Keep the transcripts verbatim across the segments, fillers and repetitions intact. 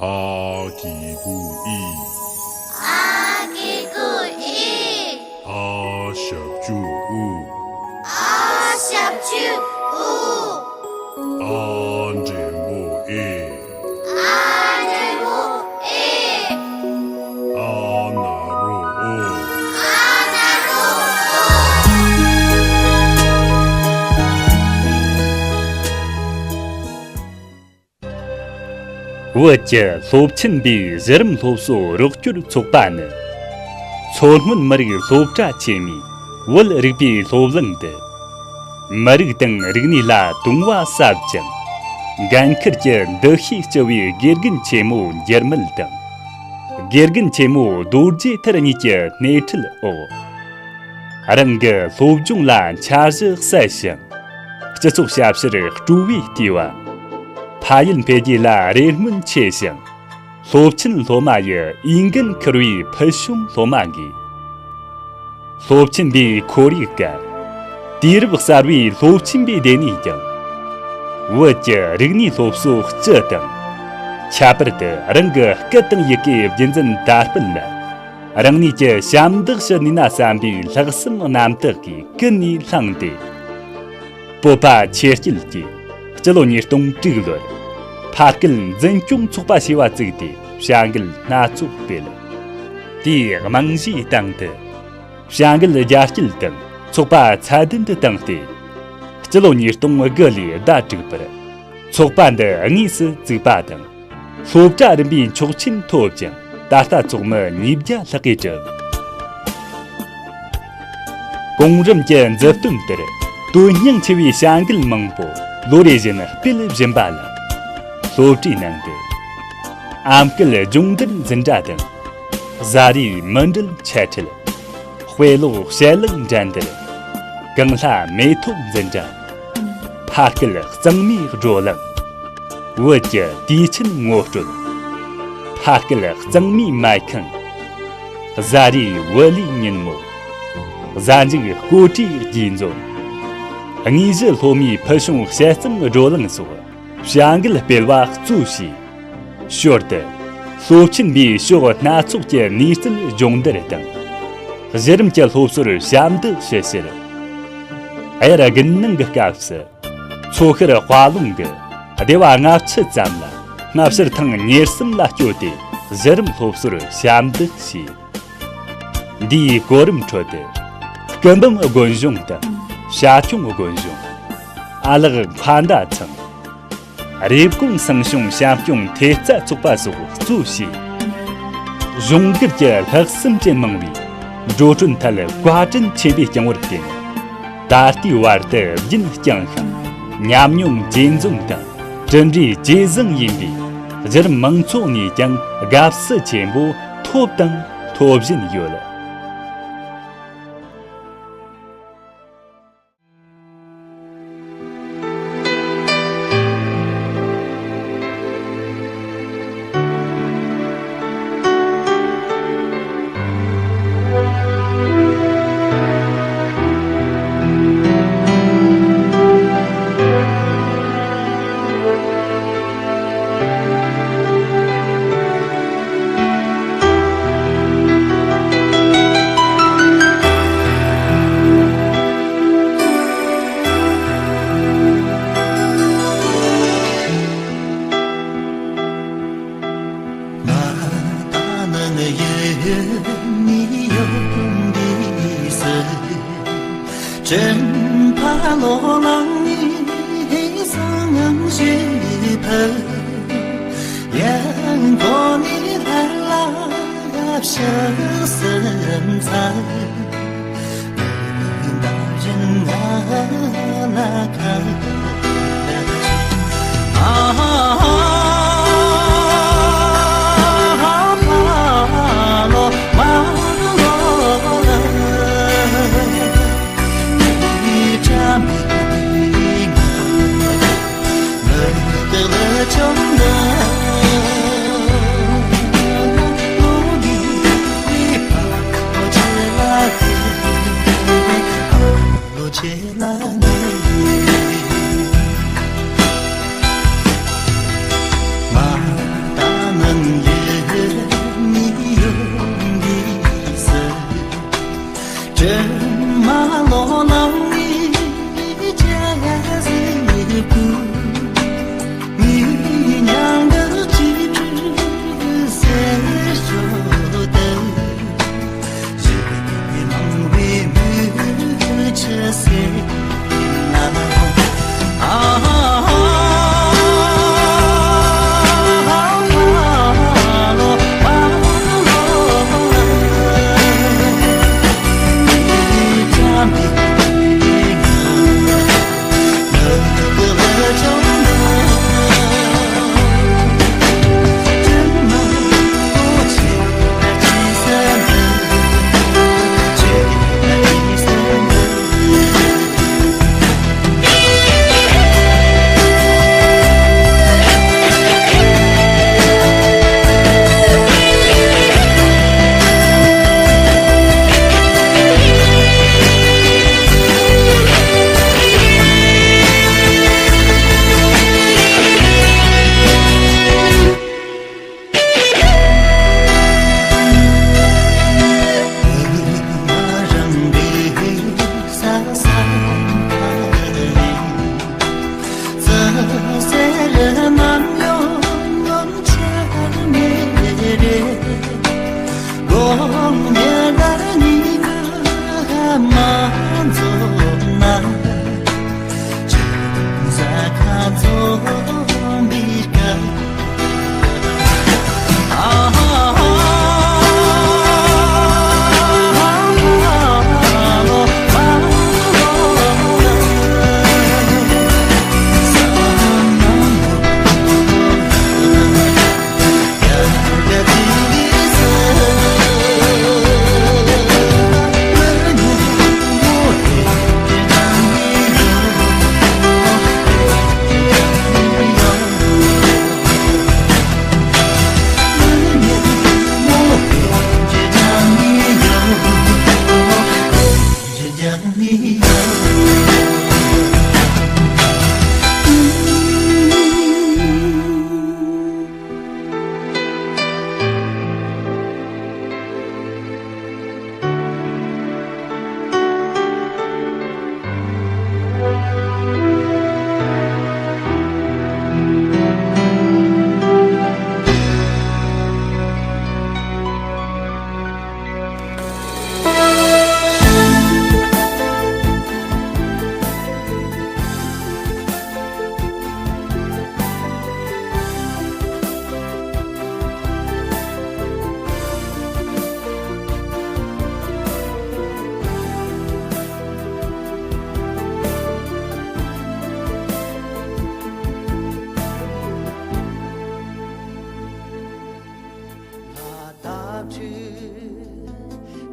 ཨ་གི་གུ་ཨི། ཨ་གི་གུ་ཨི། ཨ་ཞབས་ཀྱུ་ཨུ། ཨ་ཞབས་ཀྱུ་ཨུ། ཨ་འགྲེང་བུ་ཨེ། ཨ་འགྲེང་བུ་ཨེ། ཨ་ན་རོ་ཨོ། ཨ་ན་རོ་ཨོ། བོད་ཀྱི་སློབ་ཆེན་པའི་གཞི་རིམ་སློབ་གསོ་རོགས་སྐྱོར་ཚོགས་པ་ནི། མཚོ་སྔོན་མི་རིགས་སློབ་གྲྭ་ཆེན་མོའི་བོད་རིག་པའི་སློབ་གླིང་དུ། མི་རིགས་དང་རིག་གནས་ལ་དུང་བ་ཟབ་ཅིང་། འགན་ཁུར་གྱི་འདུ་ཤེས་ལྕི་བའི་དགེ་རྒན་ཆེན་མོ་འགྱུར་མེད་དང་། དགེ་རྒན་ཆེན་མོ་རྡོ་རྗེ་ཐར་གཉིས་ཀྱི་སྣེ་ཁྲིད་འོག། རང་གི་སློབ་སྦྱོང་ལ་འཆར་གཞི་གསལ་ཞིང་། སྤྱི་ཚོགས་ཞབས་ཞུར་སྤྲོ་བས་བརྟས་པ། ཕ་ཡུལ་འཕེལ་རྒྱས་ལ་རེ་སྨོན་ཆེ་ཞིང་། སློབ་ཆེན་སློབ་མ་ཡི་འོས་འགན་འཁུར་བའི་ཕུལ་བྱུང་སློབ་མ་འགས། སློབ་ཆེན་པའི་ཁོར་ཡུག་གམ། དུས་རབས་གསར་བའི་སློབ་ཆེན་པའི་སྡེ་ནས་ཀྱང་། བོད་ཀྱི་རིག་གནས་སློབ་གསོ་སྤྱི་དང་། ཁྱད་པར་དུ་རང་གི་སྐད་དང་ཡི་གེའི་རྒྱུན་འཛིན་དར་སྤེལ་ལ། རང་ཉིད་ཀྱི་ཞབས་འདེགས་ཞུ་ནུས་ན་བསམ་པའི་ལྷག་བསམ་རྣམ་དག་གིས་ཀུན་ནས་བསླངས་ཏེ། བོད་པ་ཆེར་སྐྱེད་ཀྱིས་སྤྱི་ལོ་ཉིས་སྟོང་དྲུག་ལོར་ཕ་སྐད་འཛིན་སྐྱོང་ཚོགས་པ་ཞེས་པ་བཙུགས་ཏེ་བྱ་འགུལ་སྣ་ཚོགས་སྤེལ། དེའི་རྨང་གཞིའི་སྟེང་དུ་བྱ་འགུལ་རྒྱ་སྐྱེད་དང་ཚོགས་པ་ཚད་ལྡན་དུ་བཏང་སྟེ། སྤྱི་ལོ་ཉིས་སྟོང་དགུ་ལོའི་ཟླ་དྲུག་པར་ཚོགས་པ་འདི་དངོས་སུ་བཙུགས་པ་དང་། སློབ་གྲྭ་རིམ་པའི་ཆོག་མཆན་ཐོབ་ཅིང་། ད་ལྟ་ཚོགས་མི་ཉིས་བརྒྱ་ལྷག་གིས་གྲུབ། གོང་རིམ་གྱི་མཛུབ་སྟོན་ལྟར། དོན་སྙིང་ཆེ་བའི་བྱ་འགུལ་མང་པོ་ལོ་རེ་བཞིན་སྤེལ་བཞིན་པ་ལ། སློབ་གྲྭའི་ནང་དུ་ཨམ་སྐད་སྦྱོང་བརྡར་འཛིན་གྲྭ་དང་། བཟའ་རིགས་མུ་འབྲེལ་འཆད་ཁྲིད། དཔེ་ཀློག་བཤད་ལུགས་འགྲན་བསྡུར། གངས་ལྷ་མེ་ཏོག་འཛིན་གྲྭ། ཕ་སྐད་གཙང་མའི་བགྲོ་གླེང་། བོད་ཀྱི་དུས་ཆེན་ངོ་སྤྲོད། ཕ་སྐད་གཙང་མའི་མལ་ཁང་། བཟའ་རིགས་བོད་ལུགས་ཉིན་མོ། གཟའ་མཇུག་སྐོར་བྲིས་རྗེས་འཛོམས། དངོས་གཞི་སློབ་མའི་ཕུལ་བྱུང་དཔྱད་རྩོམ་བགྲོ་གླེང་སོགས་བྱ་འགུལ་སྤེལ་བ་གཙོ་བྱས། ཞོར་དུ། སློབ་ཆེན་པའི་ཕྱོགས་སྣ་ཚོགས་ཀྱི་གནས་ཚུལ་སྦྱོང་བརྡར་དང་། གཞི་རིམ་གྱི་སློབ་གསོར་ཞབས་འདེགས་ཞུ་ཕྱིར། དབྱར་དགུན་གནང་གི་སྐབས་སུ། མཚོ་ཤར་དཔའ་ལུང་གི་སྡེ་བ་ལྔ་བཅུ་ཙམ་ལ་སྔ་ཕྱིར་ཐེངས་ཉེར་གསུམ་ལ་བསྐྱོད་དེ་གཞི་རིམ་སློབ་གསོར་ཞབས་འདེགས་བྱས། འདིའི་གོ་རིམ་ཁྲོད་དུ། སྐུ་འབུམ་དགོན་གཞུང་དང་། བྱ་ཁྱུང་དགོན་གཞུང་། ཨ་ལགས་མཁའ་ཟླ་ཚང་། རེབ་གོང་སང་ཞུང་བྱམས་སྐྱོང་ཐེབས་རྩ་ཚོགས་པ་སོགས་གཙོ་བྱས། གཞུང་སྒེར་གྱི་ལྷག་བསམ་ཅན་མང་བས་འགྲོ་གྲོན་ཐད་བཀའ་དྲིན་ཆེ་བའི་སྐྱོང་བར་བརྟེན། ད་ལྟའི་བར་དུ་རྒྱུན་བསྐྱངས་ཤིང་། ཉམས་མྱོང་ཇེ་འཛོམས་དང་གྲུབ་འབྲས་ཇེ་བཟང་ཡིན་པས། གཞི་རིམ་མང་ཚོགས་ནས་ཀྱང་དགའ་བསུ་ཆེན་པོ་ཐོབ་དང་ཐོབ་བཞིན་ཡོད། ང་ད་ནངས་ཡུལ་ནས་ཡོང་དུས་སུ། དྲིན་ཕ་ལོ་ལང་ནས་སང་ཞེས་ཕུལ། ཡང་གོ་ནས་ལྷ་ལ་ཡབ་ཞག་སེམས་ཚ།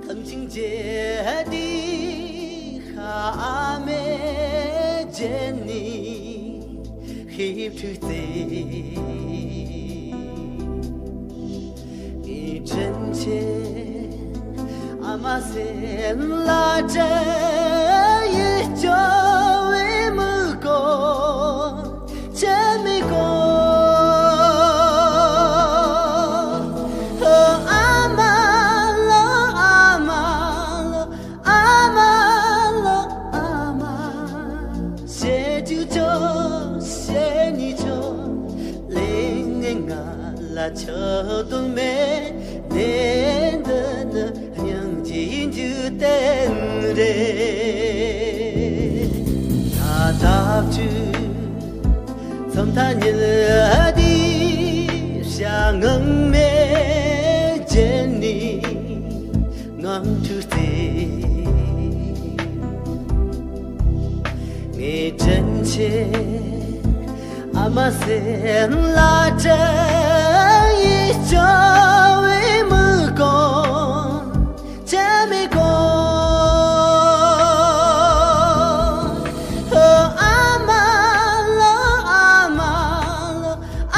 ཁམས་ཆེན་རྒྱལ་དེ་ཤ་ཨ་མའི་རྒྱན་ནི་ཤེབ་ཕྲུག་རྩེ། ངའི་དྲིན་ཆེན་ཨ་མ་སེམས་ལ་དྲན་ཡིད་སྐྱོ་བའི་མིག་གོ་ཅི་མི་གོ། ཨ་མ་ལོ། ཨ་མ་ལོ། ཨ་མ་ལོ། ཨ་མ། བཤད་རྒྱུ་ཆོག་བཤད་ནི་ཆོག་ལས་ངན་ང་ལ་ཆོག་དོན་མེད། གནས་འདི་ནི་སྙིང་རྗེའི་འཇིག་རྟེན་རེད། ད་ལྟ་བུ་མཚམས་མཐའ་ཉིད་དེ་ཤ་ངང་མེད་རྒྱན་ནི་ངང་ཕྲུག་རྩེ། ངའི་དྲིན་ཆེན་ཨ་མ་སེམས་ལ་དྲན་ཡིད་སྐྱོ་བའི་མིག་གོ་ཅི་མི་གོ། ཨ་མ་ལོ། ཨ་མ་ལོ།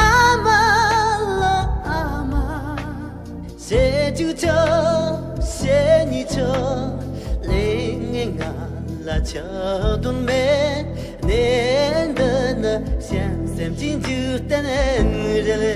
ཨ་མ་ལོ། ཨ་མ། བཤད་རྒྱུ་ཆོག་བཤད་ནི་ཆོག་ལས་ངན་ང་ལ་ཆོག་དོན་མེད། གནས་འདི་ནི་བྱང་སེམས་ཀྱི་འཇིག་རྟེན་རེད།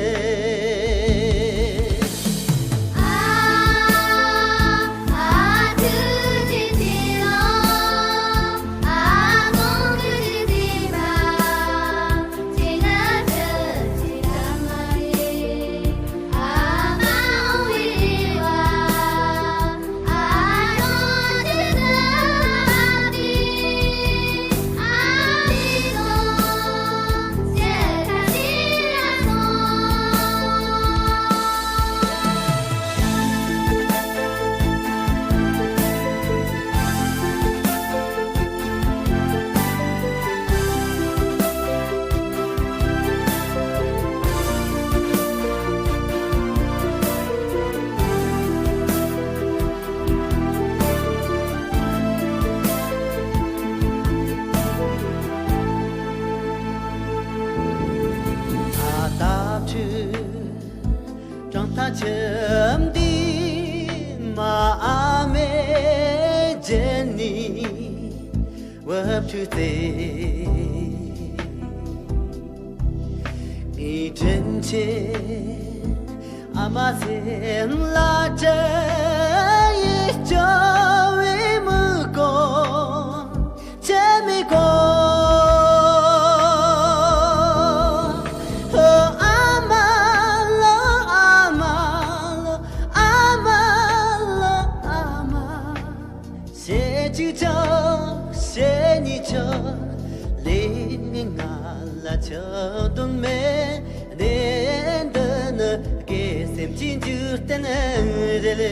ད་ལྟ་བུ་གྲང་ཐག་ཁྱིམ་འདིའི་མ་ཨ་མའི་རྒྱན་ནི་བུ་ཕྲུག་རྩེ། ངའི་དྲིན་ཆེན་ཨ་མ་སེམས་ལ་དྲན་ཡིད་སྐྱོ་བའི་མིག་གོ་ཅི་མི་གོ། ཨ་མ་ལོ། ཨ་མ་ལོ། ཨ་མ་ལོ། ཨ་མ། བཤད་རྒྱུ་ཆོག་བཤད་ནི་ཆོག་ལས་ངན་ང་ལ་ཆོག་དོན་མེད། གནས་འདི་ནི་སྐྱེ་སེམས་ཀྱི་འཇིག་རྟེན་རེད།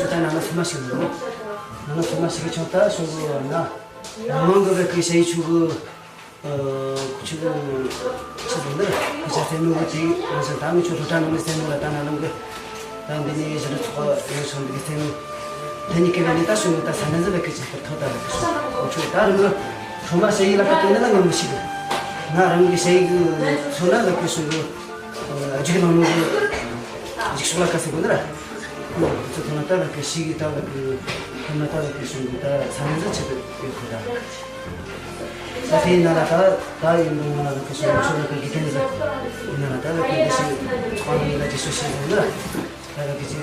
ད་ནང་ན་སུ་མ་ཞིག་འདུག་ནང་ན་སུ་མ་ཞིག་ཆུང་ད་ཤོག་གི་ན། རང་དབང་གི་བར་གི་ཞ་ཡི་ཆུ་གི། ཨ། ཁུ་ཆུ་གི་ཆུ་དང་འདིར་གི་ཆ་རྩེད་མོ་གི་དེ་ང་ཚོ་ད་ངི་ཆུ་སློབ་གྲྭ་ནང་གི་རྩེད་མོ་ལ་ད་ན་ནང་གི། ད་འདི་ནས་གཞི་རིམ་ཚོགས་པ་ཡོད་སོང་འདི་གི་རྩེད་མོ། ད་ནི་ཀི་ལ་ནི་ད་ཤོག་ནི་ད་ས་ན་ཟི་བ་གི་ཆ་ཐོ་ད་ལ་གི་ཤོག་ཁུ་ཆུ་ད་རང་གི་ཁྲོ་མ་ཞ་ཡི་ལ་ཁ་དོན་ན་ང་མི་ཤེས་གི། ང་རང་གི་ཞ་ཡི་གི་ཚོ་ན་ལ་གི་ཤོག་གི། ཨ། རྒྱུགས་ལང་ནོ་གི་རྒྱུགས་ཤོག་ལ་ཁ་སི་གོ་ནི་ར། ཁོ་ཚོ་ཐོ་ན་ཏ་ལ་ཁ་ཤི་གི་ཏ་ལ་ཁི་ཐོ་ན་ཏ་ལ་ཁི་ཤུང་གི་ཏ་ས་ནི་ཟི་ཆི་ཏུ་ཡོད་ཁོ་ད། ད་དེ་ན་ལ་ཏ་ཏ་ཡིན་ནོ་ན་ལ་ཁི་ཤུང་ཤུ་ལ་ཁི་གི་ཏེན་ཟི་ཡིན་ན་ལ་ཏ་ལ་ཁི་གི་ཤི་ཁོང་གི་ལ་ཅི་ཤོ་ཤི་ཟི་ན་ཏ་ལ་ཁི་ཅི་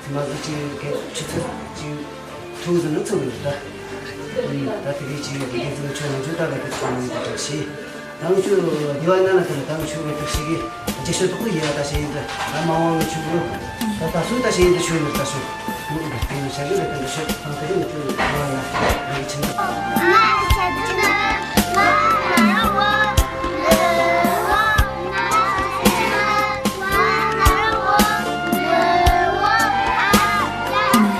ཐི་མ་གི་ཅི་གི་ཆི་ཚི་ཅི་ཐུགས་ཟིན་ནུ་ཚུགས་ཡོད་ད། ད་དེ་གི་ཅི་གི་ཏེན་ཟི་ཆོ་ན་ཇུ་ཏ་ལ་ཁི་ཁོང་གི་ཏ་ཤི། ཏང་ཆུ་དེ་བ་ན་ན་ཏེ་ཏང་ཆུ་གི་ཏུ་ཤི་གི་རྗེས་སུ་དུ་ཡ་ད་ཤེས་ཡིན་ཏེ། ད་མ་འོང་ནི་ཆུ་གི་ད་ད་སུ་ད་ཤེས་ཡིན་ཏེ་ཆུ་ཡིན་ད་སུ་ཡིན་ཏེ་ཤ་གི་ཏེ་ཏེ་ཤ་ཏང་ཏེ་ནི་ཏུ་བ་ན་རི་ཆིན་ཏེ་